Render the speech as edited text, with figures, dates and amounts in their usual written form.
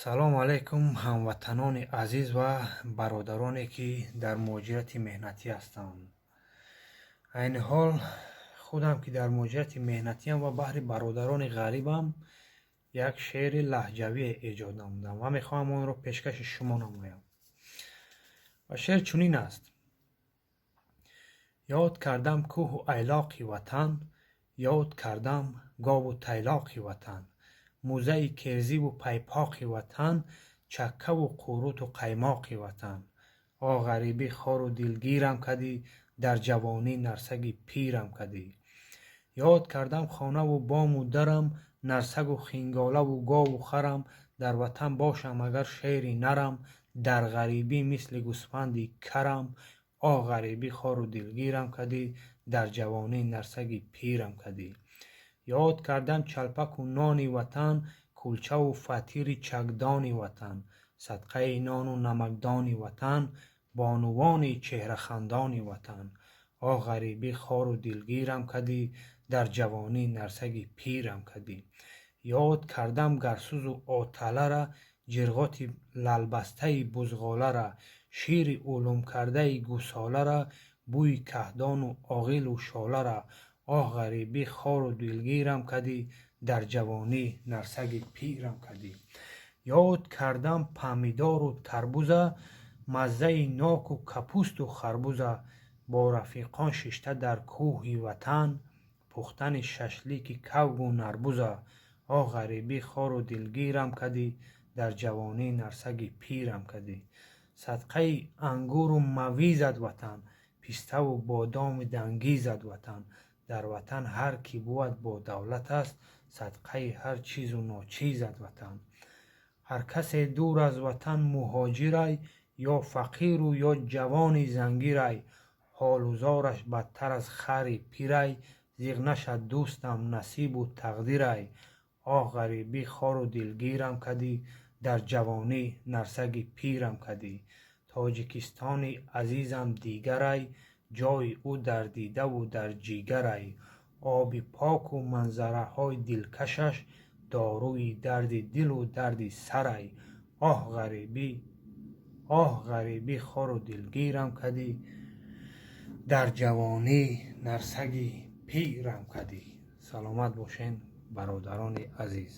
Салому алайкум, ҳамватанони азиз ва бародароне, ки дар муҳоҷирати меҳнатӣ ҳастанд. Айни ҳол худам, ки дар муҳоҷирати меҳнатиам, ва баҳри бародарони ғарибам як шеъри лаҳҷавие эҷод намудам ва мехоҳам онро пешкаши шумо намоям. Ва шеър чунин аст: Ёд кардам кӯҳу айлоқи ватан, ёд кардам гову тайлоқи ватан, музаи керзиву пайпоқи ватан, чаккаву қуруту қаймоқи ватан. О ғарибӣ, хору дилгирам кадӣ, дар ҷавонӣ нарсаги пирам кадӣ. Ёд кардам хонаву бому дарам, нарсагу хинголаву гову харам. Дар ватан бошам агар шери нарам, дар ғарибӣ мисли гӯсфанди карам. О ғарибӣ, хору дилгирам кадӣ, дар ҷавонӣ нарсаги пирам кадӣ. Ёд кардам чалпаку нони ватан, кулчаву фатири чакдони ватан, садқаи нону намакдони ватан, бонувони чеҳрахандони ватан. О ғарибӣ, хору дилгирам кадӣ, дар ҷавонӣ нарсаги пирам кадӣ. Ёд кардам гарсузу оталара, ҷирғоти лалбастаи бузғолара, шири улумкардаи гусолара, бӯи каҳдону оғилу шолара. Оҳ ғарибӣ, хору дилгирам кадӣ, дар ҷавонӣ нарсаги пирам кадӣ. Ёд кардам памидору тарбуза, маззаи ноку капусту харбуза, бо рафиқон шишта дар кӯҳи ватан, пухтани шашлики кавгу нарбуза. Оҳ ғарибӣ, хору дилгирам кадӣ, дар ҷавонӣ нарсаги пирам кадӣ. Садқаи ангуру мавизат ватан, пиставу бодоми дангизат ватан. Дар ватан ҳар кӣ бувад бо давлат аст, садқаи ҳар чизу ночизат ватан. Ҳар касе дур аз ватан муҳоҷирай, ё фақиру ё ҷавони зангирай, ҳолу зораш бадтар аз хари пирай, зиғ нашад, дӯстам, насибу тақдирай. Оҳ ғарибӣ, хору дилгирам кадӣ, дар ҷавонӣ нарсаги пирам кадӣ. Тоҷикистони азизам дигарай, ҷои ӯ дар дидаву дар ҷигарай. Оби поку манзараҳои дилкашаш доруи дарди дилу дарди сарай. Оҳ ғарибӣ, оҳ ғарибӣ, хору дилгирам кадӣ, дар ҷавонӣ нарсаги пирам кадӣ. Саломат бошен, бародарони азиз.